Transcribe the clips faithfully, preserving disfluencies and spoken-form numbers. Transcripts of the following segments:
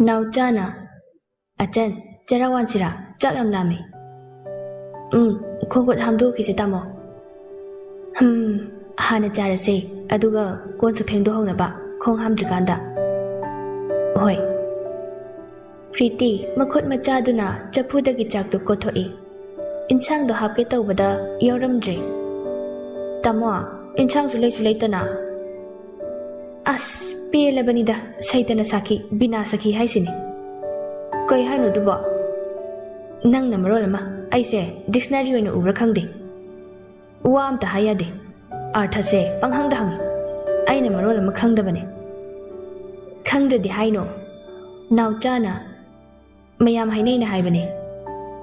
ꯅꯥꯎꯆꯥꯅ, "ꯑꯆꯟ, ꯆꯔꯥ ꯋꯥꯟꯁꯤꯔꯥ? ꯆꯥꯛ ꯌꯥꯝ ꯂꯥꯝꯃꯦ꯫" "ꯎꯝ, ꯈꯣꯡ ꯈꯨꯠ ꯍꯥꯝꯗꯣꯛꯈꯤꯁꯦ, ꯇꯥꯃꯣ꯫" "ꯍꯝ, ꯍꯥꯟꯅ ꯆꯥꯔꯁꯦ, ꯑꯗꯨꯒ ꯀꯣꯟꯁꯨ ꯐꯦꯡꯗꯣꯛꯍꯧꯅꯕ, ꯈꯣꯡ ꯍꯥꯝꯗ꯭ꯔꯤꯀꯥꯟꯗ꯫" "ꯍꯣꯏ꯫" ꯄ꯭ꯔꯤꯇꯤ ꯃꯈꯨꯠ ꯃꯆꯥꯗꯨꯅ ꯆꯐꯨꯗꯒꯤ ꯆꯥꯛꯇꯨ ꯀꯣꯠꯊꯣꯛꯏ꯫ ꯏꯟꯁꯥꯡꯗꯣ ꯍꯥꯞꯀꯦ ꯇꯧꯕꯗ ꯌꯥꯎꯔꯝꯗ꯭ꯔꯦ꯫ "ꯇꯥꯃꯣ, ꯏꯟꯁꯥꯡꯁꯨ ꯂꯩꯁꯨ ꯂꯩꯇꯅ꯫" "ꯑꯁ, ꯄꯦꯜꯂꯕꯅꯤꯗ, ꯁꯩꯇꯅ ꯁꯥꯈꯤ, ꯕꯤꯅꯥ ꯁꯈꯤ ꯍꯥꯏꯁꯤꯅꯤ꯫" "ꯀꯩ ꯍꯥꯏꯅꯣ ꯑꯗꯨꯕꯣ?" "ꯅꯪꯅ ꯃꯔꯣꯜ ꯑꯃ, ꯑꯩꯁꯦ ꯗꯤꯛꯁꯅꯔꯤ ꯑꯣꯏꯅ ꯎꯕ꯭ꯔꯥ ꯈꯪꯗꯦ꯫ ꯋꯥ ꯑꯝꯇ ꯍꯥꯏ ꯌꯥꯗꯦ꯫ ꯑꯥꯔꯊꯁꯦ ꯄꯪꯍꯪꯗ ꯍꯪꯉꯤ꯫ ꯑꯩꯅ ꯃꯔꯣꯜ ꯑꯃ ꯈꯪꯗꯕꯅꯦ꯫" "ꯈꯪꯗ꯭ꯔꯗꯤ ꯍꯥꯏꯅꯣ꯫" ꯅꯥꯎꯆꯥꯅ, "ꯃꯌꯥꯝ ꯍꯥꯏꯅꯩꯅ ꯍꯥꯏꯕꯅꯦ꯫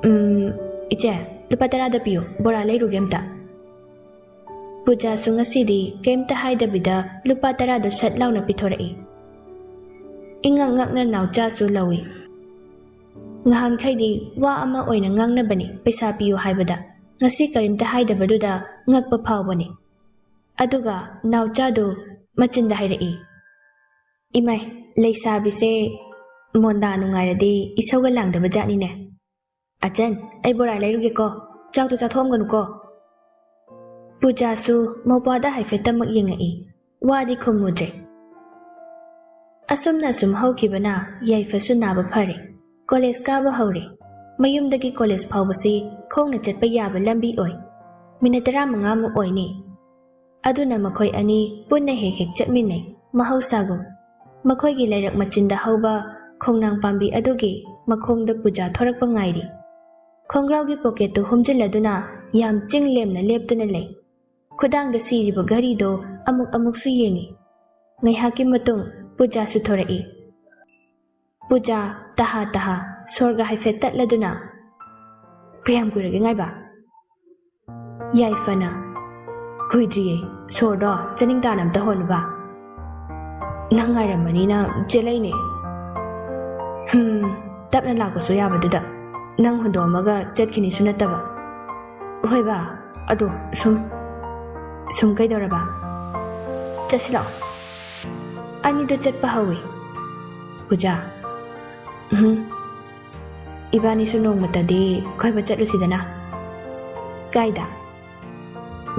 ꯎꯝ, ꯏꯆꯦ, ꯂꯨꯄꯥ ꯇꯔꯥꯗ ꯄꯤꯌꯨ, ꯕꯣꯔꯥ ꯂꯩꯔꯨꯒꯦ ꯑꯝꯇ꯫" ꯄꯨꯖꯥꯁꯨ ꯉꯁꯤꯗꯤ ꯀꯩꯝꯇ ꯍꯥꯏꯗꯕꯤꯗ ꯂꯨꯄꯥ ꯇꯔꯥꯗꯨ ꯁꯠ ꯂꯥꯎꯅ ꯄꯤꯊꯣꯔꯛꯏ꯫ ꯏꯉꯛ ꯉꯛꯅ ꯅꯥꯎꯆꯥꯁꯨ ꯂꯧꯏ꯫ ꯉꯍꯥꯟꯈꯩꯗꯤ ꯋꯥ ꯑꯃ ꯑꯣꯏꯅ ꯉꯥꯡꯅꯕꯅꯤ ꯄꯩꯁꯥ ꯄꯤꯌꯨ ꯍꯥꯏꯕꯗ, ꯉꯁꯤ ꯀꯔꯤꯝꯇ ꯍꯥꯏꯗꯕꯗꯨꯗ ꯉꯛꯄ ꯐꯥꯎꯕꯅꯤ꯫ ꯑꯗꯨꯒ ꯅꯥꯎꯆꯥꯗꯨ ꯃꯆꯤꯟꯗ ꯍꯥꯏꯔꯛꯏ, "ꯏꯃꯥꯏ, ꯂꯩꯁꯥꯕꯤꯁꯦ ꯃꯣꯟꯗꯥ ꯅꯨꯡꯉꯥꯏꯔꯗꯤ ꯏꯁꯧꯒ ꯂꯥꯡꯗꯕ ꯖꯥꯠꯅꯤꯅꯦ꯫ ꯑꯆꯟ, ꯑꯩ ꯕꯣꯔꯥ ꯂꯩꯔꯨꯒꯦꯀꯣ, ꯆꯥꯛꯇꯨ ꯆꯥꯊꯣꯛꯑꯝꯒꯅꯨꯀꯣ꯫" ꯄꯨꯖꯥꯁꯨ ꯃꯧꯄ꯭ꯋꯥꯗ ꯍꯥꯏꯐꯦꯠꯇꯃꯛ ꯌꯦꯡꯉꯛꯏ, ꯋꯥꯗꯤ ꯈꯨꯝꯃꯨꯗ꯭ꯔꯦ꯫ ꯑꯁꯨꯝꯅ ꯑꯁꯨꯝ ꯍꯧꯈꯤꯕꯅ ꯌꯥꯏꯐꯁꯨ ꯅꯥꯕ ꯐꯔꯦ꯫ ꯀꯣꯂꯦꯖ ꯀꯥꯕ ꯍꯧꯔꯦ꯫ ꯃꯌꯨꯝꯗꯒꯤ ꯀꯣꯂꯦꯖ ꯐꯥꯎꯕꯁꯤ ꯈꯣꯡꯅ ꯆꯠꯄ ꯌꯥꯕ ꯂꯝꯕꯤ ꯑꯣꯏ꯫ ꯃꯤꯅꯠ ꯇꯔꯥꯃꯉꯥꯃꯨꯛ ꯑꯣꯏꯅꯤ꯫ ꯑꯗꯨꯅ ꯃꯈꯣꯏ ꯑꯅꯤ ꯄꯨꯟꯅ ꯍꯦꯛ ꯍꯦꯛ ꯆꯠꯃꯤꯟꯅꯩ, ꯃꯍꯧꯁꯥꯒꯨꯝ꯫ ꯃꯈꯣꯏꯒꯤ ꯂꯩꯔꯛ ꯃꯆꯤꯟꯗ ꯍꯧꯕ ꯈꯣꯡꯅꯥꯡ ꯄꯥꯝꯕꯤ ꯑꯗꯨꯒꯤ ꯃꯈꯣꯡꯗ ꯄꯨꯖꯥ ꯊꯣꯔꯛꯄ ꯉꯥꯏꯔꯤ꯫ ꯈꯣꯡꯒ꯭ꯔꯥꯎꯒꯤ ꯄꯣꯀꯦꯠꯇꯨ ꯍꯨꯝꯖꯤꯜꯂꯗꯨꯅ ꯌꯥꯝ ꯆꯤꯡ ꯂꯦꯝꯅ ꯂꯦꯞꯇꯨꯅ ꯂꯩ꯫ ꯈꯨꯗꯥꯡꯗ ꯁꯤꯔꯤꯕ ꯘꯔꯤꯗꯣ ꯑꯃꯨꯛ ꯑꯃꯨꯛꯁꯨ ꯌꯦꯡꯉꯤ꯫ ꯉꯥꯏꯍꯥꯛꯀꯤ ꯃꯇꯨꯡ ꯄꯨꯖꯥꯁꯨ ꯊꯣꯔꯛꯏ꯫ ꯄꯨꯖꯥ ꯇꯍꯥ ꯇꯍꯥ ꯁꯣꯔꯒ ꯍꯥꯏꯐꯦꯠ ꯇꯠꯂꯗꯨꯅ, "ꯀꯌꯥꯝ ꯀꯨꯏꯔꯒꯦ ꯉꯥꯏꯕ?" ꯌꯥꯏꯐꯅ, "ꯀꯨꯏꯗ꯭ꯔꯤꯌꯦ, ꯁꯣꯔꯗꯣ ꯆꯥꯅꯤꯡ ꯇꯥꯅ ꯑꯝꯇ ꯍꯣꯜꯂꯨꯕ꯫ ꯅꯪ ꯉꯥꯏꯔꯝꯕꯅꯤꯅ ꯆꯦꯜꯂꯛꯏꯅꯦ꯫ ꯍꯝ, ꯇꯞꯅ ꯂꯥꯛꯄꯁꯨ ꯌꯥꯕꯗꯨꯗ ꯅꯪ ꯍꯨꯟꯗꯣꯛꯑꯝꯃꯒ ꯆꯠꯈꯤꯅꯤꯁꯨ ꯅꯠꯇꯕ꯫ ꯍꯣꯏꯕ, ꯑꯗꯣ ꯁꯨꯝ, ꯁꯨꯝ ꯀꯩꯗꯧꯔꯕ? ꯆꯠꯁꯤꯜꯂꯛꯑꯣ꯫" ꯑꯅꯤꯗꯣ ꯆꯠꯄ ꯍꯧꯏ꯫ ꯄꯨꯖꯥ, "ꯎꯝ, ꯏꯕꯥꯅꯤꯁꯨ ꯅꯣꯡꯃꯇꯗꯤ ꯀꯣꯏꯕ ꯆꯠꯂꯨꯁꯤꯗꯅ꯫" "ꯀꯥꯏꯗ?"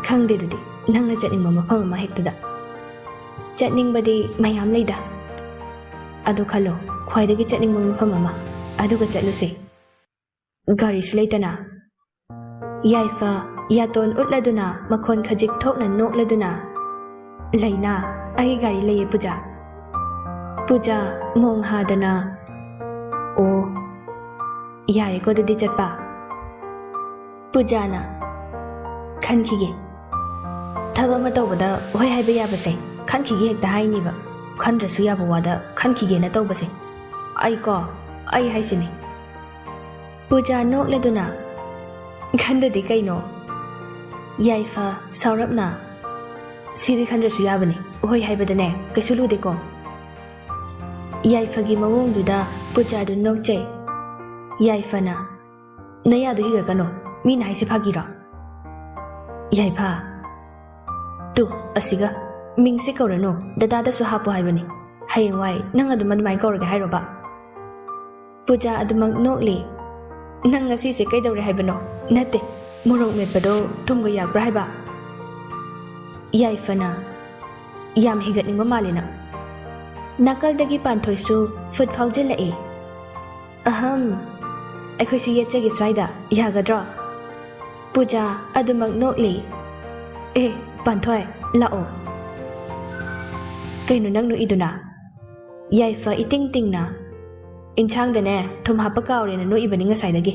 "ꯈꯪꯗꯦ, ꯑꯗꯨꯗꯤ ꯅꯪꯅ ꯆꯠꯅꯤꯡꯕ ꯃꯐꯝ ꯑꯃ ꯍꯦꯛꯇꯗ꯫ ꯆꯠꯅꯤꯡꯕꯗꯤ ꯃꯌꯥꯝ ꯂꯩꯗ, ꯑꯗꯨ ꯈꯜꯂꯣ, ꯈ꯭ꯋꯥꯏꯗꯒꯤ ꯆꯠꯅꯤꯡꯕ ꯃꯐꯝ ꯑꯃ, ꯑꯗꯨꯒ ꯆꯠꯂꯨꯁꯦ꯫ ꯒꯥꯔꯤꯁꯨ ꯂꯩꯇꯅ꯫" ꯌꯥꯏꯐ ꯌꯥꯇꯣꯟ ꯎꯠꯂꯗꯨꯅ ꯃꯈꯣꯟ ꯈꯖꯤꯛ ꯊꯣꯛꯅ ꯅꯣꯛꯂꯗꯨꯅ, "ꯂꯩꯅꯥ, ꯑꯩ ꯒꯥꯔꯤ ꯂꯩꯌꯦ ꯄꯨꯖꯥ꯫" ꯄꯨꯖꯥ ꯃꯣꯡ ꯍꯥꯗꯅ, "ꯑꯣ, ꯌꯥꯔꯦꯀꯣ ꯑꯗꯨꯗꯤ ꯆꯠꯄ꯫" ꯄꯨꯖꯥꯅ, "ꯈꯟꯈꯤꯒꯦ꯫ ꯊꯕꯛ ꯑꯃ ꯇꯧꯕꯗ ꯍꯣꯏ ꯍꯥꯏꯕ ꯌꯥꯕꯁꯦ ꯈꯟꯈꯤꯒꯦ ꯍꯦꯛꯇ ꯍꯥꯏꯅꯤꯕ꯫ ꯈꯟꯗ꯭ꯔꯁꯨ ꯌꯥꯕ ꯋꯥꯗ ꯈꯟꯈꯤꯒꯦꯅ ꯇꯧꯕꯁꯦ꯫ ꯑꯩꯀꯣ, ꯑꯩ ꯍꯥꯏꯁꯤꯅꯤ꯫" ꯄꯨꯖꯥ ꯅꯣꯛꯂꯗꯨꯅ, "ꯈꯟꯗꯗꯤ ꯀꯩꯅꯣ?" ꯌꯥꯏꯐ ꯁꯥꯎꯔꯞꯅ, "ꯁꯤꯗꯤ ꯈꯟꯗ꯭ꯔꯁꯨ ꯌꯥꯕꯅꯤ꯫ ꯍꯣꯏ ꯍꯥꯏꯕꯗꯅꯦ ꯀꯩꯁꯨ ꯂꯨꯗꯦꯀꯣ꯫" ꯌꯥꯏꯐꯒꯤ ꯃꯑꯣꯡꯗꯨꯗ ꯄꯨꯖꯥꯗꯨ ꯅꯣꯛꯆꯩ꯫ ꯌꯥꯏꯐꯅ, "ꯅꯌꯥꯗꯨ ꯍꯤꯒꯠꯀꯅꯨ, ꯃꯤꯅ ꯍꯥꯏꯁꯦ ꯐꯥꯒꯤꯔꯣ?" ꯌꯥꯏꯐ, "ꯇꯨ, ꯑꯁꯤꯒ ꯃꯤꯡꯁꯦ ꯀꯧꯔꯅꯨ, ꯗꯗꯥꯗꯁꯨ ꯍꯥꯞꯄꯨ ꯍꯥꯏꯕꯅꯤ꯫ ꯍꯌꯦꯡꯋꯥꯏ ꯅꯪ ꯑꯗꯨꯝ ꯑꯗꯨꯃꯥꯏꯅ ꯀꯧꯔꯒꯦ ꯍꯥꯏꯔꯣꯕ?" ꯄꯨꯖꯥ ꯑꯗꯨꯃꯛ ꯅꯣꯛꯂꯤ꯫ "ꯅꯪ ꯉꯁꯤꯁꯦ ꯀꯩꯗꯧꯔꯦ ꯍꯥꯏꯕꯅꯣ? ꯅꯠꯇꯦ, ꯃꯣꯔꯣꯛ ꯃꯦꯠꯄꯗꯣ ꯊꯨꯝꯒ ꯌꯥꯛꯄ꯭ꯔꯥ ꯍꯥꯏꯕ?" ꯌꯥꯏꯐꯅ, "ꯌꯥꯝ ꯍꯤꯒꯠꯅꯤꯡꯕ ꯃꯥꯜꯂꯦ ꯅꯪ꯫" ꯅꯥꯀꯜꯗꯒꯤ ꯄꯥꯟꯊꯣꯏꯁꯨ ꯐꯨꯠ ꯐꯥꯎꯖꯤꯜꯂꯛꯏ꯫ "ꯑꯍꯝ, ꯑꯩꯈꯣꯏꯁꯨ ꯌꯦꯠꯆꯒꯦ ꯁ꯭ꯋꯥꯏꯗ, ꯌꯥꯒꯗ꯭ꯔꯣ?" ꯄꯨꯖꯥ ꯑꯗꯨꯃꯛ ꯅꯣꯛꯂꯤ꯫ "ꯑꯦ, ꯄꯥꯟꯊꯣꯏ, ꯂꯥꯛꯑꯣ꯫" "ꯀꯩꯅꯣ ꯅꯪ ꯅꯣꯛꯏꯗꯨꯅ?" ꯌꯥꯏꯐ ꯏꯇꯤꯡ ꯇꯤꯡꯅ, "ꯏꯟꯁꯥꯡꯗꯅꯦ ꯊꯨꯝ ꯍꯥꯞꯄ ꯀꯥꯎꯔꯦꯅ ꯅꯣꯛꯏꯕꯅꯤ ꯉꯁꯥꯏꯗꯒꯤ꯫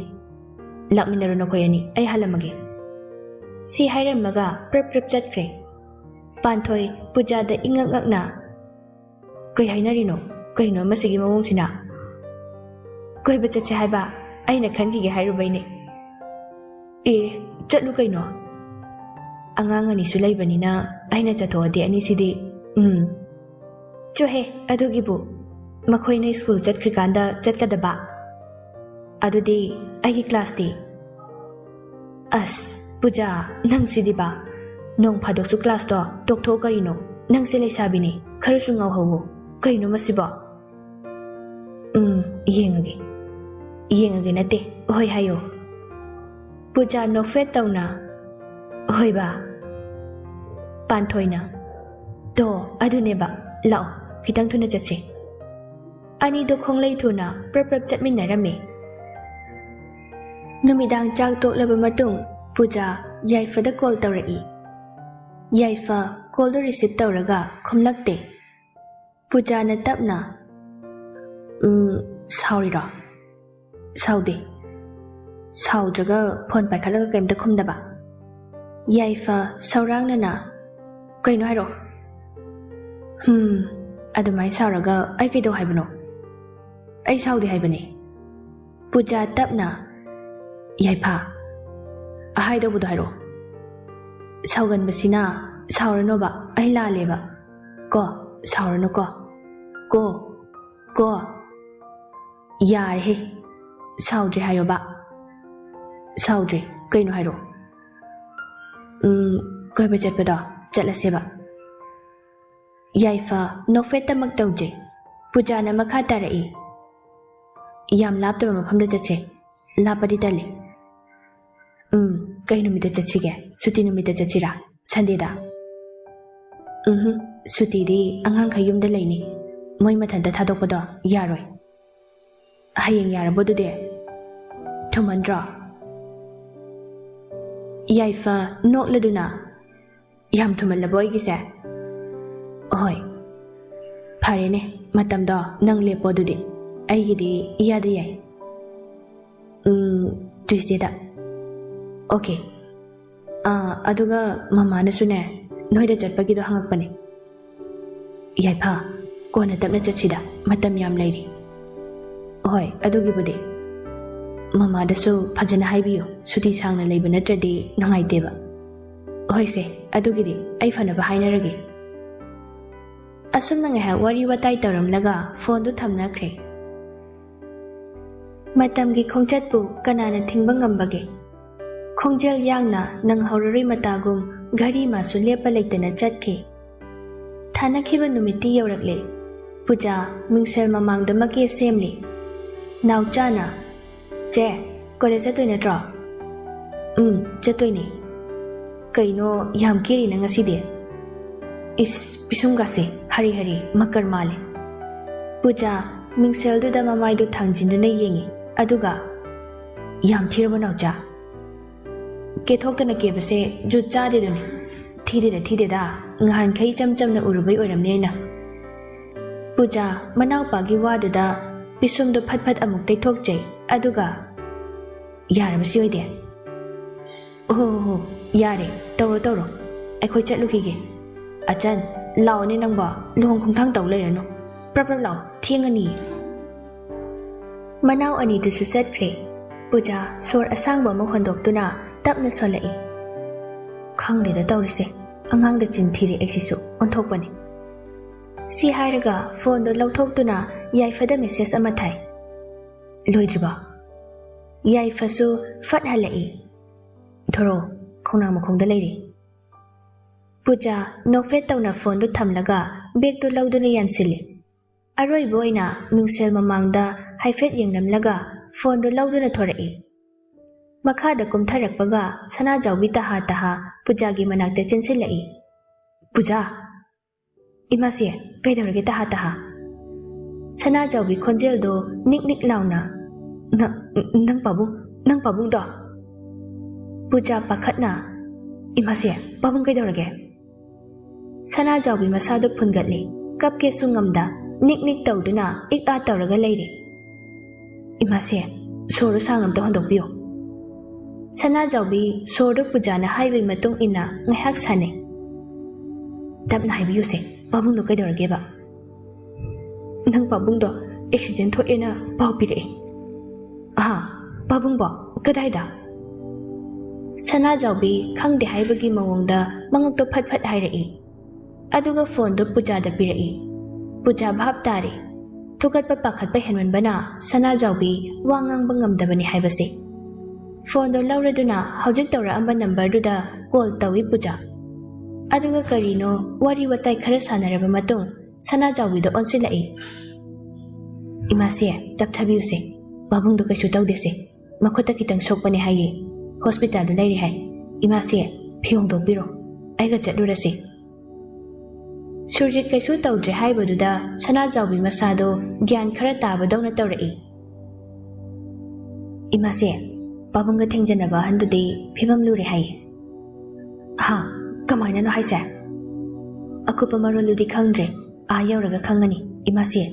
ꯂꯥꯛꯃꯤꯟꯅꯔꯣ ꯅꯈꯣꯏ ꯑꯅꯤ, ꯑꯩ ꯍꯥꯜꯂꯝꯃꯒꯦ꯫" ꯁꯤ ꯍꯥꯏꯔꯝꯃꯒ ꯄ꯭ꯔꯞ ꯄ꯭ꯔꯞ ꯆꯠꯈ꯭ꯔꯦ꯫ ꯄꯥꯟꯊꯣꯏ ꯄꯨꯖꯥꯗ ꯏꯉꯛ ꯉꯛꯅ, "ꯀꯩ ꯍꯥꯏꯅꯔꯤꯅꯣ? ꯀꯩꯅꯣ ꯃꯁꯤꯒꯤ ꯃꯑꯣꯡꯁꯤꯅ? ꯀꯣꯏꯕ ꯆꯠꯁꯦ ꯍꯥꯏꯕ? ꯑꯩꯅ ꯈꯟꯈꯤꯒꯦ ꯍꯥꯏꯔꯨꯕꯩꯅꯦ꯫ ꯑꯦ, ꯆꯠꯂꯨ ꯀꯩꯅꯣ꯫ ꯑꯉꯥꯡ ꯑꯅꯤꯁꯨ ꯂꯩꯕꯅꯤꯅ ꯑꯩꯅ ꯆꯠꯊꯣꯛꯑꯗꯤ ꯑꯅꯤꯁꯤꯗꯤ, ꯎꯝ꯫ ꯆꯣꯍꯦ, ꯑꯗꯨꯒꯤꯕꯨ ꯃꯈꯣꯏꯅ ꯁ꯭ꯀꯨꯜ ꯆꯠꯈ꯭ꯔꯤꯀꯥꯟꯗ ꯆꯠꯀꯗꯕ꯫ ꯑꯗꯨꯗꯤ ꯑꯩꯒꯤ ꯀ꯭ꯂꯥꯁꯇꯤ?" "ꯑꯁ, ꯄꯨꯖꯥ, ꯅꯪꯁꯤꯗꯤꯕ꯫ ꯅꯣꯡ ꯐꯥꯗꯣꯛꯁꯨ ꯀ꯭ꯂꯥꯁꯇꯣ ꯇꯣꯛꯊꯣꯛꯑꯣ ꯀꯔꯤꯅꯣ? ꯅꯪꯁꯦ ꯂꯩꯁꯥꯕꯤꯅꯤ, ꯈꯔꯁꯨ ꯉꯥꯎꯍꯧꯋꯣ꯫ ꯀꯩꯅꯣ ꯃꯁꯤꯕꯣ?" "ꯎꯝ, ꯌꯦꯡꯉꯒꯦ꯫ ꯌꯦꯡꯉꯒꯦ ꯅꯠꯇꯦ, ꯍꯣꯏ ꯍꯥꯏꯌꯣ꯫" ꯄꯨꯖꯥ ꯅꯣꯛꯐꯦꯠ ꯇꯧꯅ, "ꯍꯣꯏꯕ꯫" ꯄꯥꯟꯊꯣꯏꯅ, "ꯇꯣ, ꯑꯗꯨꯅꯦꯕ, ꯂꯥꯛꯑꯣ, ꯈꯤꯇꯪ ꯊꯨꯅ ꯆꯠꯁꯦ꯫" ꯑꯅꯤꯗꯣ ꯈꯣꯡꯂꯩ ꯊꯨꯅ ꯄ꯭ꯔꯞ ꯄ꯭ꯔꯞ ꯆꯠꯃꯤꯟꯅꯔꯝꯃꯤ꯫ ꯅꯨꯃꯤꯗꯥꯡ ꯆꯥꯛ ꯇꯣꯛꯂꯕ ꯃꯇꯨꯡ ꯄꯨꯖꯥ ꯌꯥꯏꯐꯗ ꯀꯣꯜ ꯇꯧꯔꯛꯏ꯫ ꯌꯥꯏꯐ ꯀꯣꯜꯗꯣ ꯔꯤꯁꯤꯞ ꯇꯧꯔꯒ ꯈꯨꯝꯂꯛꯇꯦ꯫ ꯄꯨꯖꯥꯅ ꯇꯞꯅ, "ꯎꯝ, ꯁꯥꯎꯔꯤꯔꯣ?" "ꯁꯥꯎꯗꯦ꯫" ꯁꯥꯎꯗ꯭ꯔꯒ ꯐꯣꯟ ꯄꯥꯏꯈꯠꯂꯒ ꯀꯩꯝꯇ ꯈꯨꯝꯗꯕ꯫ ꯌꯥꯏꯐ ꯁꯧꯔꯥꯡꯅꯅ, "ꯀꯩꯅꯣ ꯍꯥꯏꯔꯛꯑꯣ꯫" "ꯍꯝ, ꯑꯗꯨꯃꯥꯏꯅ ꯁꯥꯎꯔꯒ ꯑꯩ ꯀꯩꯗꯧ ꯍꯥꯏꯕꯅꯣ?" "ꯑꯩ ꯁꯥꯎꯗꯦ ꯍꯥꯏꯕꯅꯦ꯫" ꯄꯨꯖꯥ ꯇꯞꯅ, "ꯌꯥꯏꯐ, ꯑꯍꯥꯏꯗꯧꯕꯗꯣ ꯍꯥꯏꯔꯛꯑꯣ꯫" "ꯁꯥꯎꯒꯟꯕꯁꯤꯅ, ꯁꯥꯎꯔꯅꯣꯕ, ꯑꯩ ꯂꯥꯜꯂꯦꯕ꯫ ꯀꯣ, ꯁꯥꯎꯔꯅꯨꯀꯣ꯫ ꯀꯣ, ꯀꯣ꯫ ꯌꯥꯔꯦꯍꯦ꯫ ꯁꯥꯎꯗ꯭ꯔꯦ ꯍꯥꯏꯌꯣꯕ꯫" "ꯁꯥꯎꯗ꯭ꯔꯦ꯫ ꯀꯩꯅꯣ ꯍꯥꯏꯔꯛꯑꯣ꯫" "ꯎꯝ, ꯀꯣꯏꯕ ꯆꯠꯄꯗꯣ ꯆꯠꯂꯁꯦꯕ꯫" ꯌꯥꯏꯐ ꯅꯣꯛꯐꯦꯠꯇꯃꯛ ꯇꯧꯖꯩ꯫ ꯄꯨꯖꯥꯅ ꯃꯈꯥ ꯇꯥꯔꯛꯏ, "ꯌꯥꯝ ꯂꯥꯞꯇꯕ ꯃꯐꯝꯗ ꯆꯠꯁꯦ꯫ ꯂꯥꯞꯄꯗꯤ ꯇꯜꯂꯦ꯫" "ꯎꯝ, ꯀꯩ ꯅꯨꯃꯤꯠꯇ ꯆꯠꯁꯤꯒꯦ? ꯁꯨꯇꯤ ꯅꯨꯃꯤꯠꯇ ꯆꯠꯁꯤꯔꯥ? ꯁꯟꯗꯦꯗ?" "ꯎꯝꯍꯨꯝ, ꯁꯨꯇꯤꯗꯤ ꯑꯉꯥꯡꯈꯩ ꯌꯨꯝꯗ ꯂꯩꯅꯤ꯫ ꯃꯣꯏ ꯃꯊꯟꯇ ꯊꯥꯗꯣꯛꯄꯗꯣ ꯌꯥꯔꯣꯏ꯫" "ꯍꯌꯦꯡ ꯌꯥꯔꯕꯣ ꯑꯗꯨꯗꯤ? ꯊꯨꯃꯟꯗ꯭ꯔꯣ?" ꯌꯥꯏꯐ ꯅꯣꯛꯂꯗꯨꯅ, "ꯌꯥꯝ ꯊꯨꯃꯜꯂꯕꯣ ꯑꯩꯒꯤꯁꯦ?" "ꯍꯣꯏ꯫ ꯐꯔꯦꯅꯦ, ꯃꯇꯝꯗꯣ ꯅꯪ ꯂꯦꯞꯄꯣ ꯑꯗꯨꯗꯤ꯫ ꯑꯩꯒꯤꯗꯤ ꯏꯌꯥꯗ ꯌꯥꯏ꯫ ꯎꯝ, ꯇ꯭ꯌꯨꯁꯗꯦꯗ꯫" "ꯑꯣꯀꯦ꯫" ꯑꯥ, ꯑꯗꯨꯒ ꯃꯃꯥꯅꯁꯨꯅꯦ, ꯅꯣꯏꯗ ꯆꯠꯄꯒꯤꯗꯣ ꯍꯪꯉꯛꯄꯅꯦ꯫ ꯌꯥꯏꯐ, ꯀꯣꯟꯅ ꯇꯞꯅ ꯆꯠꯁꯤꯗ, ꯃꯇꯝ ꯌꯥꯝ ꯂꯩꯔꯤ꯫ ꯍꯣꯏ, ꯑꯗꯨꯒꯤꯕꯨꯗꯤ꯫ ꯃꯃꯥꯗꯁꯨ ꯐꯖꯅ ꯍꯥꯏꯕꯤꯌꯨ, ꯁꯨꯇꯤ ꯁꯥꯡꯅ ꯂꯩꯕ ꯅꯠꯇ꯭ꯔꯗꯤ ꯅꯨꯡꯉꯥꯏꯇꯦꯕ꯫ ꯍꯣꯏꯁꯦ, ꯑꯗꯨꯒꯤꯗꯤ ꯑꯩ ꯐꯅꯕ ꯍꯥꯏꯅꯔꯒꯦ꯫ ꯑꯁꯨꯝꯅ ꯉꯥꯏꯍꯥꯛ ꯋꯥꯔꯤ ꯋꯥꯇꯥꯏ ꯇꯧꯔꯝꯂꯒ ꯐꯣꯟꯗꯨ ꯊꯝꯅꯈ꯭ꯔꯦ꯫ ꯃꯇꯝꯒꯤ ꯈꯣꯡꯆꯠꯄꯨ ꯀꯅꯥꯅ ꯊꯤꯡꯕ ꯉꯝꯕꯒꯦ? ꯈꯣꯡꯖꯦꯜ ꯌꯥꯡꯅ ꯅꯪꯍꯧꯔꯔꯣꯏ ꯃꯇꯥꯒꯨꯝ ꯘꯔꯤ ꯃꯥꯁꯨ ꯂꯦꯞꯄ ꯂꯩꯇꯅ ꯆꯠꯈꯤ꯫ ꯊꯥꯅꯈꯤꯕ ꯅꯨꯃꯤꯠꯇꯤ ꯌꯧꯔꯛꯂꯦ꯫ ꯄꯨꯖꯥ ꯃꯤꯡꯁꯦꯜ ꯃꯃꯥꯡꯗ ꯃꯀꯦ ꯁꯦꯝꯂꯤ꯫ ꯅꯥꯎꯆꯥꯅ, "ꯆꯦ, ꯀꯣꯂꯦꯖ ꯆꯠꯇꯣꯏ ꯅꯠꯇ꯭ꯔꯣ?" "ꯎꯝ, ꯆꯠꯇꯣꯏꯅꯦ꯫ ꯀꯩꯅꯣ ꯌꯥꯝ ꯀꯦꯔꯤꯅ ꯉꯁꯤꯗꯤ?" "ꯏꯁ, ꯄꯤꯁꯨꯝꯒꯥꯁꯦ ꯍꯔꯤ ꯍꯔꯤ ꯃꯀꯔ ꯃꯥꯜꯂꯦ꯫" ꯄꯨꯖꯥ ꯃꯤꯡꯁꯦꯜꯗꯨꯗ ꯃꯃꯥꯏꯗꯨ ꯊꯥꯡꯖꯤꯟꯗꯨꯅ ꯌꯦꯡꯉꯤ, ꯑꯗꯨꯒ, "ꯌꯥꯝ ꯊꯤꯔꯕꯣ ꯅꯥꯎꯆꯥ?" "ꯀꯦꯊꯣꯛꯇꯅ ꯀꯦꯕꯁꯦ ꯖꯨꯠ ꯆꯥꯗꯦꯗꯨꯅꯤ꯫ ꯊꯤꯗꯦꯗ, ꯊꯤꯗꯦꯗ, ꯉꯍꯥꯟꯈꯩ ꯏꯆꯝ ꯆꯝꯅ ꯎꯔꯨꯕꯩ ꯑꯣꯏꯔꯝꯅꯤ ꯑꯩꯅ꯫" ꯄꯨꯖꯥ ꯃꯅꯥꯎꯄꯥꯒꯤ ꯋꯥꯗꯨꯗ ꯄꯤꯁꯨꯝꯗꯨ ꯐꯠ ꯐꯠ ꯑꯃꯨꯛ ꯇꯩꯊꯣꯛꯆꯩ, ꯑꯗꯨꯒ, "ꯌꯥꯔꯕ ꯁꯤ ꯑꯣꯏꯗꯤ?" "ꯑꯣ ꯍꯣ ꯍꯣ, ꯌꯥꯔꯦ, ꯇꯧꯔꯣ ꯇꯧꯔꯣ, ꯑꯩꯈꯣꯏ ꯆꯠꯂꯨꯈꯤꯒꯦ꯫ ꯑꯆꯟ, ꯂꯥꯛꯑꯣꯅꯦ ꯅꯪꯕꯣ, ꯂꯨꯍꯣꯡ ꯈꯣꯡꯊꯥꯡ ꯇꯧ ꯂꯩꯔꯅꯨ꯫ ꯄ꯭ꯔꯞ ꯄ꯭ꯔꯞ ꯂꯥꯛꯑꯣ, ꯊꯦꯡꯉꯅꯤ꯫" ꯃꯅꯥꯎ ꯑꯅꯤꯗꯨꯁꯨ ꯆꯠꯈ꯭ꯔꯦ꯫ ꯄꯨꯖꯥ ꯁꯣꯔ ꯑꯁꯥꯡꯕ ꯑꯃ ꯍꯣꯟꯗꯣꯛꯇꯨꯅ ꯇꯞꯅ ꯁꯣꯜꯂꯛꯏ꯫ "ꯈꯪꯗꯦꯗ ꯇꯧꯔꯤꯁꯦ, ꯑꯉꯥꯡꯗ ꯆꯤꯟ ꯊꯤꯔꯦ ꯑꯩꯁꯤꯁꯨ, ꯑꯣꯟꯊꯣꯛꯄꯅꯤ꯫" ꯁꯤ ꯍꯥꯏꯔꯒ ꯐꯣꯟꯗꯣ ꯂꯧꯊꯣꯛꯇꯨꯅ ꯌꯥꯏꯐꯗ ꯃꯦꯁꯦꯖ ꯑꯃ ꯊꯥꯏ꯫ "ꯂꯣꯏꯗ꯭ꯔꯤꯕꯣ?" ꯌꯥꯏꯐꯁꯨ ꯐꯠ ꯍꯜꯂꯛꯏ꯫ "ꯊꯣꯔꯣ, ꯈꯣꯡꯅꯥꯡ ꯃꯈꯣꯡꯗ ꯂꯩꯔꯦ꯫" ꯄꯨꯖꯥ ꯅꯣꯛꯐꯦꯠ ꯇꯧꯅ ꯐꯣꯟꯗꯨ ꯊꯝꯂꯒ ꯕꯦꯒꯇꯨ ꯂꯧꯗꯨꯅ ꯌꯥꯟꯁꯤꯜꯂꯤ꯫ ꯑꯔꯣꯏꯕ ꯑꯣꯏꯅ ꯃꯤꯡꯁꯦꯜ ꯃꯃꯥꯡꯗ ꯍꯥꯏꯐꯦꯠ ꯌꯦꯡꯂꯝꯂꯒ ꯐꯣꯟꯗꯨ ꯂꯧꯗꯨꯅ ꯊꯣꯔꯛꯏ꯫ ꯃꯈꯥꯗ ꯀꯨꯝꯊꯔꯛꯄꯒ ꯁꯅꯥꯖꯥꯎꯕꯤ ꯇꯍꯥ ꯇꯍꯥ ꯄꯨꯖꯥꯒꯤ ꯃꯅꯥꯛꯇ ꯆꯦꯟꯁꯤꯜꯂꯛꯏ꯫ "ꯄꯨꯖꯥ!" "ꯏꯃꯥꯁꯦ, ꯀꯩꯗꯧꯔꯒꯦ ꯇꯍꯥ ꯇꯍꯥ?" ꯁꯅꯥꯖꯥꯎꯕꯤ ꯈꯣꯟꯖꯦꯜꯗꯣ ꯅꯤꯛ ꯅꯤꯛ ꯂꯥꯎꯅ꯫ "ꯅ-, ꯅꯪ ꯄꯥꯕꯨꯡ, ꯅꯪ ꯄꯥꯕꯨꯡꯗꯣ?" ꯄꯨꯖꯥ ꯄꯥꯈꯠꯅ, "ꯏꯃꯥꯁꯦ, ꯄꯥꯕꯨꯡ ꯀꯩꯗꯧꯔꯒꯦ?" ꯁꯅꯥꯖꯥꯎꯕꯤ ꯃꯁꯥꯗꯨ ꯐꯨꯟꯒꯠꯂꯤ꯫ ꯀꯞꯀꯦꯁꯨ ꯉꯝꯗ, ꯅꯤꯛ ꯅꯤꯛ ꯇꯧꯗꯨꯅ ꯏꯛ ꯑꯥ ꯇꯧꯔꯒ ꯂꯩꯔꯤ꯫ "ꯏꯃꯥꯁꯦ, ꯁꯣꯔꯗꯨ ꯁꯥꯡ ꯑꯝꯇ ꯍꯣꯟꯗꯣꯛꯄꯤꯌꯨ꯫" ꯁꯅꯥꯖꯥꯎꯕꯤ ꯁꯣꯔꯗꯣ ꯄꯨꯖꯥꯅ ꯍꯥꯏꯕꯒꯤ ꯃꯇꯨꯡ ꯏꯟꯅ ꯉꯥꯏꯍꯥꯛ ꯁꯥꯟꯅꯩ꯫ "ꯇꯞꯅ ꯍꯥꯏꯕꯤꯌꯨꯁꯦ, ꯄꯥꯕꯨꯡꯗꯣ ꯀꯩꯗꯧꯔꯒꯦꯕ?" "ꯅꯪ ꯄꯥꯕꯨꯡꯗꯣ ꯑꯦꯛꯁꯤꯗꯦꯟ ꯊꯣꯛꯑꯦꯅ ꯄꯥꯎ ꯄꯤꯔꯛꯑꯦ꯫" "ꯑꯍꯥ, ꯄꯥꯕꯨꯡꯕꯣ? ꯀꯗꯥꯏꯗ?" ꯁꯅꯥꯖꯥꯎꯕꯤ ꯈꯪꯗꯦ ꯍꯥꯏꯕꯒꯤ ꯃꯑꯣꯡꯗ ꯃꯉꯛꯇꯣ ꯐꯠ ꯐꯠ ꯍꯥꯏꯔꯛꯏ꯫ ꯑꯗꯨꯒ ꯐꯣꯟꯗꯣ ꯄꯨꯖꯥꯗ ꯄꯤꯔꯛꯏ꯫ ꯄꯨꯖꯥ ꯚꯥꯞ ꯇꯥꯔꯦ꯫ ꯊꯨꯀꯠꯄ ꯄꯥꯈꯠꯄ ꯍꯦꯟꯃꯟꯕꯅ ꯁꯅꯥꯖꯥꯎꯕꯤ ꯋꯥ ꯉꯥꯡꯕ ꯉꯝꯗꯕꯅꯤ ꯍꯥꯏꯕꯁꯦ꯫ ꯐꯣꯟꯗꯣ ꯂꯧꯔꯗꯨꯅ ꯍꯧꯖꯤꯛ ꯇꯧꯔꯛꯑꯝꯕ ꯅꯝꯕꯔꯗꯨꯗ ꯀꯣꯜ ꯇꯧꯏ ꯄꯨꯖꯥ꯫ ꯑꯗꯨꯒ ꯀꯔꯤꯅꯣ ꯋꯥꯔꯤ ꯋꯥꯇꯥꯏ ꯈꯔ ꯁꯥꯟꯅꯔꯕ ꯃꯇꯨꯡ ꯁꯅꯥꯖꯥꯎꯕꯤꯗ ꯑꯣꯟꯁꯤꯜꯂꯛꯏ꯫ "ꯏꯃꯥꯁꯦ, ꯇꯞꯊꯕꯤꯌꯨꯁꯦ꯫ ꯄꯥꯕꯨꯡꯗꯣ ꯀꯩꯁꯨ ꯇꯧꯗꯦꯁꯦ꯫ ꯃꯈꯨꯠꯇ ꯈꯤꯇꯪ ꯁꯣꯛꯄꯅꯦ ꯍꯥꯏꯌꯦ꯫ ꯍꯣꯁꯄꯤꯇꯥꯜꯗ ꯂꯩꯔꯦ ꯍꯥꯏ꯫ ꯏꯃꯥꯁꯦ, ꯐꯤ ꯍꯣꯡꯗꯣꯛꯄꯤꯔꯣ꯫ ꯑꯩꯒ ꯆꯠꯂꯨꯔꯁꯤ꯫" ꯁꯨꯔꯖꯤꯠ ꯀꯩꯁꯨ ꯇꯧꯗ꯭ꯔꯦ ꯍꯥꯏꯕꯗꯨꯗ ꯁꯅꯥꯖꯥꯎꯕꯤ ꯃꯁꯥꯗꯣ ꯒ꯭ꯌꯥꯟ ꯈꯔ ꯇꯥꯕꯗꯧꯅ ꯇꯧꯔꯛꯏ꯫ "ꯏꯃꯥꯁꯦ, ꯄꯥꯕꯨꯡꯒ ꯊꯦꯡꯖꯅꯕ ꯑꯍꯟꯗꯨꯗꯤ ꯐꯤꯕꯝ ꯂꯨꯔꯦ ꯍꯥꯏꯌꯦ꯫" "ꯍꯥ? ꯀꯃꯥꯏꯅꯅꯣ ꯍꯥꯏꯁꯦ?" "ꯑꯀꯨꯞꯄ ꯃꯔꯣꯜꯗꯨꯗꯤ ꯈꯪꯗ꯭ꯔꯦ꯫ ꯑꯥ ꯌꯧꯔꯒ ꯈꯪꯉꯅꯤ꯫ ꯏꯃꯥꯁꯦ,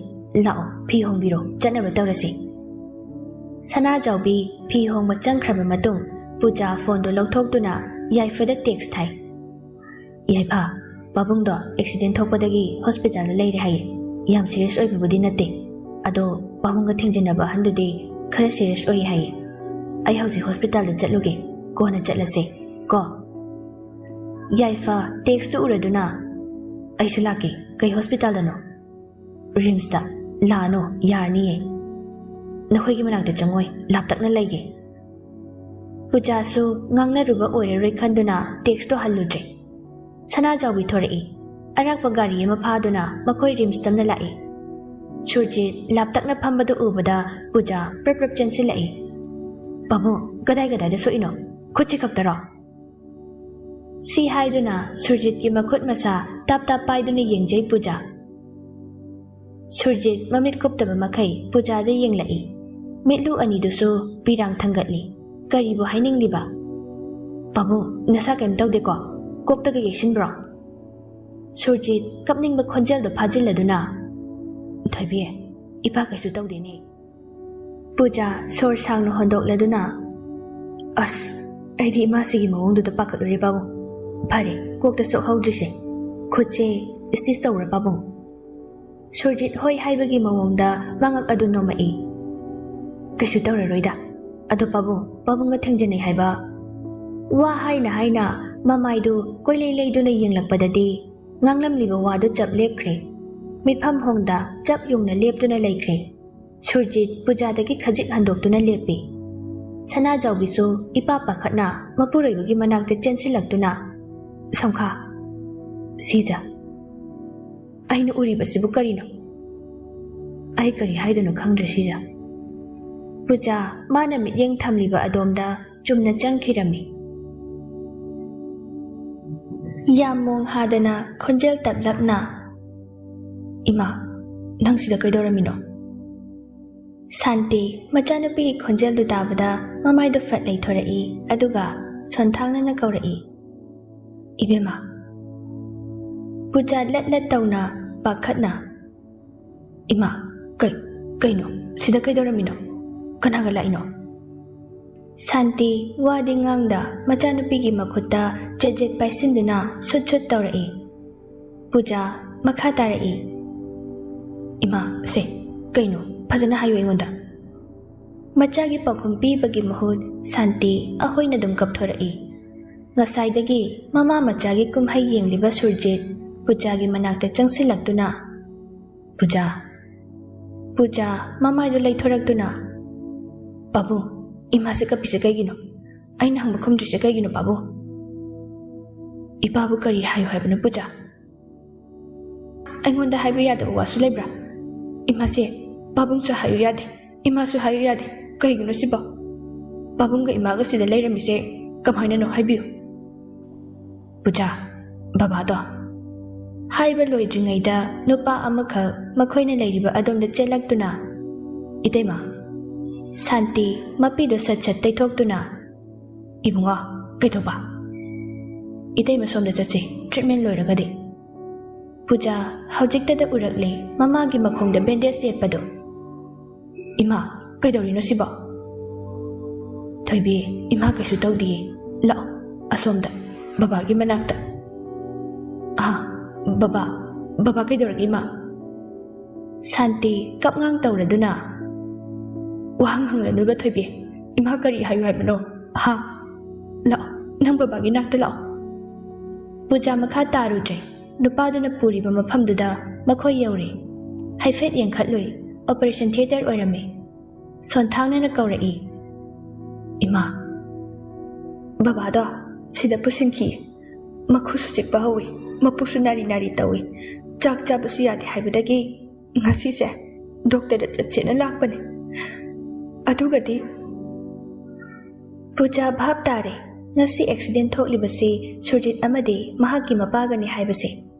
ꯂꯥꯛꯑꯣ, ꯐꯤ ꯍꯣꯡꯕꯤꯔꯣ, ꯆꯠꯅꯕ ꯇꯧꯔꯁꯤ꯫" ꯁꯅꯥꯖꯥꯎꯕꯤ ꯐꯤ ꯍꯣꯡꯕ ꯆꯪꯈ꯭ꯔꯕ ꯃꯇꯨꯡ ꯄꯨꯖꯥ ꯐꯣꯟꯗꯣ ꯂꯧꯊꯣꯛꯇꯨꯅ ꯌꯥꯏꯐꯗ ꯇꯦꯛꯁ ꯊꯥꯏ꯫ "ꯌꯥꯏꯐ, ꯄꯥꯕꯨꯡꯗꯣ ꯑꯦꯛꯁꯤꯗꯦꯟ ꯊꯣꯛꯄꯗꯒꯤ ꯍꯣꯁꯄꯤꯇꯥꯜꯗ ꯂꯩꯔꯦ ꯍꯥꯏꯌꯦ꯫ ꯌꯥꯝ ꯁꯤꯔꯤꯌꯁ ꯑꯣꯏꯕꯕꯨꯗꯤ ꯅꯠꯇꯦ, ꯑꯗꯣ ꯄꯥꯕꯨꯡꯒ ꯊꯦꯡꯖꯤꯟꯅꯕ ꯑꯍꯟꯗꯨꯗꯤ ꯈꯔ ꯁꯤꯔꯤꯌꯁ ꯑꯣꯏ ꯍꯥꯏꯌꯦ꯫ ꯑꯩ ꯍꯧꯖꯤꯛ ꯍꯣꯁꯄꯤꯇꯥꯜꯗ ꯆꯠꯂꯨꯒꯦ, ꯀꯣꯟꯅ ꯆꯠꯂꯁꯦ ꯀꯣ꯫" ꯌꯥꯏꯐ ꯇꯦꯛꯁꯇꯨ ꯎꯔꯗꯨꯅ, "ꯑꯩꯁꯨ ꯂꯥꯛꯀꯦ꯫ ꯀꯩ ꯍꯣꯁꯄꯤꯇꯥꯜꯗꯅꯣ?" "ꯔꯤꯝꯁꯇ꯫ ꯂꯥꯛꯑꯅꯣ, ꯌꯥꯔꯅꯤꯌꯦ꯫ ꯅꯈꯣꯏꯒꯤ ꯃꯅꯥꯛꯇ ꯆꯪꯉꯣꯏ, ꯂꯥꯞꯇꯛꯅ ꯂꯩꯒꯦ꯫" ꯄꯨꯖꯥꯁꯨ ꯉꯥꯡꯅꯔꯨꯕ ꯑꯣꯏꯔꯔꯣꯏ ꯈꯟꯗꯨꯅ ꯇꯦꯛꯁꯇꯣ ꯍꯜꯂꯨꯗ꯭ꯔꯦ꯫ ꯁꯅꯥꯖꯥꯎꯕꯤ ꯊꯣꯔꯛꯏ꯫ ꯑꯔꯥꯛꯄ ꯒꯥꯔꯤ ꯑꯃ ꯐꯥꯗꯨꯅ ꯃꯈꯣꯏ ꯔꯤꯝꯁ ꯇꯝꯅ ꯂꯥꯛꯏ꯫ ꯁꯨꯔꯖꯤꯠ ꯂꯥꯞꯇꯛꯅ ꯐꯝꯕꯗꯨ ꯎꯕꯗ ꯄꯨꯖꯥ ꯄ꯭ꯔꯞ ꯄ꯭ꯔꯞ ꯆꯦꯟꯁꯤꯜꯂꯛꯏ꯫ "ꯄꯥꯕꯨꯡ, ꯀꯗꯥꯏ ꯀꯗꯥꯏꯗ ꯁꯣꯛꯏꯅꯣ? ꯈꯨꯠꯁꯤ ꯈꯛꯇꯔꯣ?" ꯁꯤ ꯍꯥꯏꯗꯨꯅ ꯁꯨꯔꯖꯤꯠꯀꯤ ꯃꯈꯨꯠ ꯃꯁꯥ ꯇꯥꯞ ꯇꯥꯞ ꯄꯥꯏꯗꯨꯅ ꯌꯦꯡꯖꯩ ꯄꯨꯖꯥ꯫ ꯁꯨꯔꯖꯤꯠ ꯃꯃꯤꯠ ꯀꯨꯞꯇꯕ ꯃꯈꯩ ꯄꯨꯖꯥꯗ ꯌꯦꯡꯂꯛꯏ꯫ ꯃꯤꯠꯂꯨ ꯑꯅꯤꯗꯨꯁꯨ ꯄꯤꯔꯥꯡ ꯊꯥꯡꯒꯠꯂꯤ꯫ ꯀꯔꯤꯕꯨ ꯍꯥꯏꯅꯤꯡꯂꯤꯕ? "ꯄꯥꯕꯨꯡ, ꯅꯁꯥ ꯀꯩꯝ ꯇꯧꯗꯦꯀꯣ? ꯀꯣꯛꯇꯒ ꯌꯩꯁꯤꯟꯕ꯭ꯔꯣ?" ꯁꯨꯔꯖꯤꯠ ꯀꯞꯅꯤꯡꯕ ꯈꯣꯟꯖꯦꯜꯗꯣ ꯐꯥꯖꯤꯜꯂꯗꯨꯅ, "ꯊꯣꯏꯕꯤ, ꯏꯄꯥ ꯀꯩꯁꯨ ꯇꯧꯗꯦꯅꯦ꯫" ꯄꯨꯖꯥ ꯁꯣꯔ ꯁꯥꯡꯅ ꯍꯣꯟꯗꯣꯛꯂꯗꯨꯅ, ꯑꯁ, ꯑꯩꯗꯤ ꯏꯃꯥꯁꯤꯒꯤ ꯃꯑꯣꯡꯗꯨꯗ ꯄꯥꯈꯠꯂꯨꯔꯦ ꯄꯥꯕꯨꯡ꯫ ꯐꯔꯦ, ꯀꯣꯛꯇ ꯁꯣꯛꯍꯧꯗ꯭ꯔꯤꯁꯦ꯫ ꯈꯨꯠꯁꯦ stitch ꯇꯧꯔ ꯄꯥꯕꯨꯡ꯫ ꯁꯨꯔꯖꯤꯠ ꯍꯣꯏ ꯍꯥꯏꯕꯒꯤ ꯃꯑꯣꯡꯗ ꯃꯉꯛ ꯑꯗꯨ ꯅꯣꯝꯃꯛꯏ꯫ "ꯀꯩꯁꯨ ꯇꯧꯔꯔꯣꯏꯗ꯫ ꯑꯗꯣ ꯄꯥꯕꯨꯡ, ꯄꯥꯕꯨꯡꯒ ꯊꯦꯡꯖꯅꯩ ꯍꯥꯏꯕ?" ꯋꯥ ꯍꯥꯏꯅ ꯍꯥꯏꯅ ꯃꯃꯥꯏꯗꯨ ꯀꯣꯏꯂꯩ ꯂꯩꯗꯨꯅ ꯌꯦꯡꯂꯛꯄꯗꯗꯤ ꯉꯥꯡꯂꯝꯂꯤꯕ ꯋꯥꯗꯨ ꯆꯞ ꯂꯦꯞꯈ꯭ꯔꯦ꯫ ꯃꯤꯠꯐꯝ ꯍꯣꯡꯗ ꯆꯞ ꯌꯨꯡꯅ ꯂꯦꯞꯇꯨꯅ ꯂꯩꯈ꯭ꯔꯦ꯫ ꯁꯨꯔꯖꯤꯠ ꯄꯨꯖꯥꯗꯒꯤ ꯈꯖꯤꯛ ꯍꯟꯗꯣꯛꯇꯨꯅ ꯂꯦꯞꯄꯤ꯫ ꯁꯅꯥꯖꯥꯎꯕꯤꯁꯨ ꯏꯄꯥ ꯄꯥꯈꯠꯅ ꯃꯄꯨꯔꯣꯏꯕꯒꯤ ꯃꯅꯥꯛꯇ ꯆꯦꯟꯁꯤꯜꯂꯛꯇꯨꯅ, "ꯁꯝꯈꯥ, ꯁꯤꯖ, ꯑꯩꯅ ꯎꯔꯤꯕꯁꯤꯕꯨ ꯀꯔꯤꯅꯣ? ꯑꯩ ꯀꯔꯤ ꯍꯥꯏꯗꯣꯏꯅꯣ ꯈꯪꯗ꯭ꯔꯦ ꯁꯤꯖ꯫" ꯄꯨꯖꯥ ꯃꯥꯅ ꯃꯤꯠꯌꯦꯡ ꯊꯝꯂꯤꯕ ꯑꯗꯣꯝꯗ ꯆꯨꯝꯅ ꯆꯪꯈꯤꯔꯝꯃꯤ꯫ ꯌꯥꯝ ꯃꯣꯡ ꯍꯥꯗꯅ ꯈꯣꯟꯖꯦꯜ ꯇꯞꯂꯞꯅ, "ꯏꯃꯥ, ꯅꯪ ꯁꯤꯗ ꯀꯩꯗꯧꯔꯝꯃꯤꯅꯣ?" ꯁꯥꯟꯇꯤ ꯃꯆꯥꯅꯨꯄꯤꯒꯤ ꯈꯣꯟꯖꯦꯜꯗꯨ ꯇꯥꯕꯗ ꯃꯃꯥꯏꯗꯨ ꯐꯠ ꯂꯩꯊꯣꯔꯛꯏ, ꯑꯗꯨꯒ ꯁꯣꯟꯊꯥꯡꯅꯅ ꯀꯧꯔꯛꯏ, "ꯏꯕꯦꯝꯃ!" ꯄꯨꯖꯥ ꯂꯠ ꯂꯠ ꯇꯧꯅ ꯄꯥꯈꯠꯅ, "ꯏꯃꯥ, ꯀꯩ, ꯀꯩꯅꯣ? ꯁꯤꯗ ꯀꯩꯗꯧꯔꯝꯃꯤꯅꯣ? ꯀꯅꯥꯒ ꯂꯥꯛꯏꯅꯣ?" ꯁꯥꯟꯇꯤ ꯋꯥꯗꯤ ꯉꯥꯡꯗ ꯃꯆꯥꯅꯨꯄꯤꯒꯤ ꯃꯈꯨꯠꯇ ꯆꯦꯠ ꯆꯦꯠ ꯄꯥꯏꯁꯤꯟꯗꯨꯅ ꯁꯨꯠ ꯁꯨꯠ ꯇꯧꯔꯛꯏ꯫ ꯄꯨꯖꯥ ꯃꯈꯥ ꯇꯥꯔꯛꯏ, "ꯏꯃꯥ, ꯁꯦ, ꯀꯩꯅꯣ? ꯐꯖꯅ ꯍꯥꯏꯌꯨ ꯑꯩꯉꯣꯟꯗ꯫" ꯃꯆꯥꯒꯤ ꯄꯥꯎꯈꯨꯝ ꯄꯤꯕꯒꯤ ꯃꯍꯨꯠ ꯁꯥꯟꯇꯤ ꯑꯍꯣꯏꯅ ꯑꯗꯨꯝ ꯀꯞꯊꯣꯔꯛꯏ꯫ ꯉꯁꯥꯏꯗꯒꯤ ꯃꯃꯥ ꯃꯆꯥꯒꯤ ꯀꯨꯝꯍꯩ ꯌꯦꯡꯂꯤꯕ ꯁꯨꯔꯖꯤꯠ ꯄꯨꯖꯥꯒꯤ ꯃꯅꯥꯛꯇ ꯆꯪꯁꯤꯜꯂꯛꯇꯨꯅ, "ꯄꯨꯖꯥ, ꯄꯨꯖꯥ," ꯃꯃꯥꯏꯗꯨ ꯂꯩꯊꯣꯔꯛꯇꯨꯅ, "ꯄꯥꯕꯨꯡ, ꯏꯃꯥꯁꯦ ꯀꯞꯄꯤꯁꯦ ꯀꯩꯒꯤꯅꯣ? ꯑꯩꯅ ꯍꯪꯕ ꯈꯨꯝꯗ꯭ꯔꯤꯁꯦ ꯀꯩꯒꯤꯅꯣ, ꯄꯥꯕꯨꯡ?" "ꯏꯄꯥꯕꯨ ꯀꯔꯤ ꯍꯥꯏꯌꯨ ꯍꯥꯏꯕꯅꯣ, ꯄꯨꯖꯥ? ꯑꯩꯉꯣꯟꯗ ꯍꯥꯏꯕ ꯌꯥꯗꯕ ꯋꯥꯁꯨ ꯂꯩꯕ꯭ꯔꯥ? ꯏꯃꯥꯁꯦ ꯄꯥꯕꯨꯡꯁꯨ ꯍꯥꯏꯌꯨ ꯌꯥꯗꯦ, ꯏꯃꯥꯁꯨ ꯍꯥꯏꯌꯨ ꯌꯥꯗꯦ꯫ ꯀꯩꯒꯤꯅꯣ ꯁꯤꯕꯣ? ꯄꯥꯕꯨꯡꯒ ꯏꯃꯥꯒ ꯁꯤꯗ ꯂꯩꯔꯝꯃꯤꯁꯦ ꯀꯃꯥꯏꯅꯅꯣ? ꯍꯥꯏꯕꯤꯌꯨ꯫" "ꯄꯨꯖꯥ, ꯕꯕꯥꯗꯣ꯫" ꯍꯥꯏꯕ ꯂꯣꯏꯗ꯭ꯔꯤꯉꯩꯗ ꯅꯨꯄꯥ ꯑꯃꯈꯛ ꯃꯈꯣꯏꯅ ꯂꯩꯔꯤꯕ ꯑꯗꯣꯝꯗ ꯆꯦꯜꯂꯛꯇꯨꯅ, "ꯏꯇꯩꯃ꯫" ꯁꯥꯟꯇꯤ ꯃꯄꯤꯗꯨ ꯁꯠ ꯁꯠ ꯇꯩꯊꯣꯛꯇꯨꯅ, "ꯏꯕꯨꯡꯉꯣ, ꯀꯩꯗꯧꯕ?" "ꯏꯇꯩꯃ, ꯁꯣꯝꯗ ꯆꯠꯁꯤ, treatment ꯂꯣꯏꯔꯒꯗꯤ꯫" ꯄꯨꯖꯥ ꯍꯧꯖꯤꯛꯇꯗ ꯎꯔꯛꯂꯦ ꯃꯃꯥꯒꯤ ꯃꯈꯣꯡꯗ bandage ꯌꯦꯠꯄꯗꯨ꯫ "ꯏꯃꯥ, ꯀꯩꯗꯧꯔꯤꯅꯣ ꯁꯤꯕꯣ?" ꯑꯣꯏꯕꯤ, ꯏꯃꯥ ꯀꯩꯁꯨ ꯇꯧꯗꯤꯌꯦ꯫ ꯂꯥꯛꯑꯣ, ꯑꯁꯣꯝꯗ, ꯕꯕꯥꯒꯤ ꯃꯅꯥꯛꯇ꯫ ꯑꯥ, ꯕꯕꯥ, ꯕꯕꯥ ꯀꯩꯗꯧꯔꯒꯦ ꯏꯃꯥ? ꯁꯥꯟꯇꯤ, ꯀꯞꯉꯥꯡ ꯇꯧꯔꯗꯨꯅ꯫ ꯋꯥꯍꯪ ꯍꯪꯂꯅꯨꯕ ꯊꯣꯏꯕꯤ, ꯏꯃꯥ ꯀꯔꯤ ꯍꯥꯏꯌꯨ ꯍꯥꯏꯕꯅꯣ? ꯍꯥ? ꯂꯥꯛꯑꯣ, ꯅꯪ ꯕꯕꯥꯒꯤ ꯅꯥꯛꯇ ꯂꯥꯛꯑꯣ꯫ ꯄꯨꯖꯥ ꯃꯈꯥ ꯇꯥꯔꯨꯗ꯭ꯔꯦ꯫ ꯅꯨꯄꯥꯗꯨꯅ ꯄꯨꯔꯤꯕ ꯃꯐꯝꯗꯨꯗ ꯃꯈꯣꯏ ꯌꯧꯔꯦ꯫ ꯍꯥꯏꯐꯦꯠ ꯌꯦꯡꯈꯠꯂꯨꯏ, operation theatre ꯑꯣꯏꯔꯝꯃꯤ꯫ ꯁꯣꯟꯊꯥꯡꯅꯅ ꯀꯧꯔꯛꯏ, "ꯏꯃꯥ, ꯕꯕꯥꯗꯣ ꯁꯤꯗ ꯄꯨꯁꯤꯟꯈꯤ꯫ ꯃꯈꯨꯠꯁꯨ ꯆꯤꯛꯄ ꯍꯧꯏ, ꯃꯄꯨꯛꯁꯨ ꯅꯥꯔꯤ ꯅꯥꯔꯤ ꯇꯧꯏ꯫ ꯆꯥꯛ ꯆꯥꯕꯁꯨ ꯌꯥꯗꯦ ꯍꯥꯏꯕꯗꯒꯤ ꯉꯁꯤꯁꯦ ꯗꯣꯛꯇꯔꯗ ꯆꯠꯁꯦꯅ ꯂꯥꯛꯄꯅꯦ꯫ ꯑꯗꯨꯒꯗꯤ" ꯄꯨꯖꯥ ꯚꯥꯞ ꯇꯥꯔꯦ꯫ ꯉꯁꯤ ꯑꯦꯛꯁꯤꯗꯦꯟ ꯊꯣꯛꯂꯤꯕꯁꯤ ꯁꯨꯔꯖꯤꯠ ꯑꯃꯗꯤ ꯃꯍꯥꯛꯀꯤ ꯃꯄꯥꯒꯅꯤ ꯍꯥꯏꯕꯁꯦ꯫